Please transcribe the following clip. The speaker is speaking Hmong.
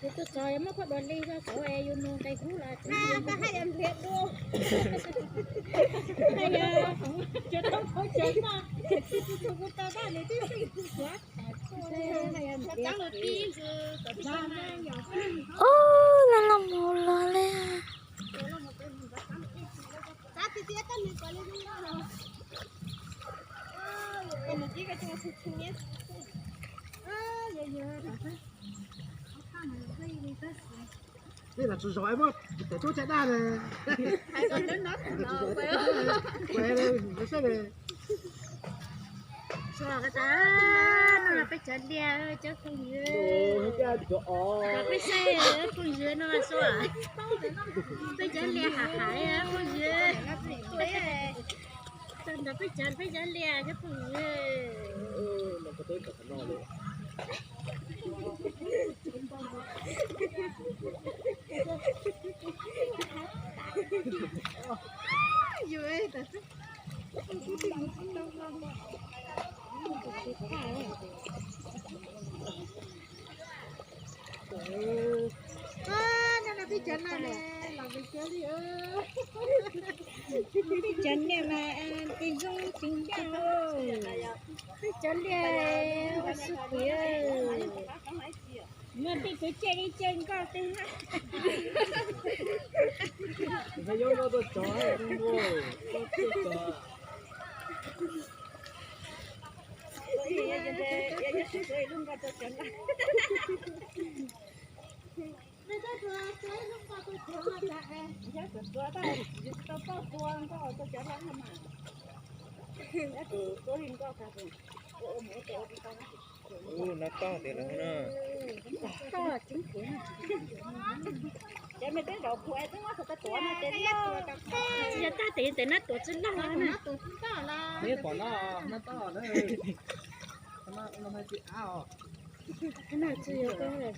Yus tuaj txog muab koj dua li txog txog es yus nug nqe kub los tsis yog nqe hais yog nqe dua. Hais yog cov tau qhov cov no, tsis tus tus kuv tau dab nws twb xwb kuv tsuav. Ub, loj loj mus los li. Tej zaum tsov zov muab tes tuab caj dab na. Peb cov liaj cov phooj ywg, peb saib phooj ywg no sua, peb cov liaj ham ham li phooj ywg. Tau ntawd peb cov, peb cov liaj cov phooj ywg. No peb cov no ne, los peb cov liaj, peb cov liaj mas tes zoo tsis ncaj, peb cov liaj ua xwb tiag. Muaj tej cov caj li caj nkoj tej na. Nab toj tiag lawm na. Tsis yog tag tes tes nab tuav tsis loj na. Neb pom no, nab toj na. Nab tsis yog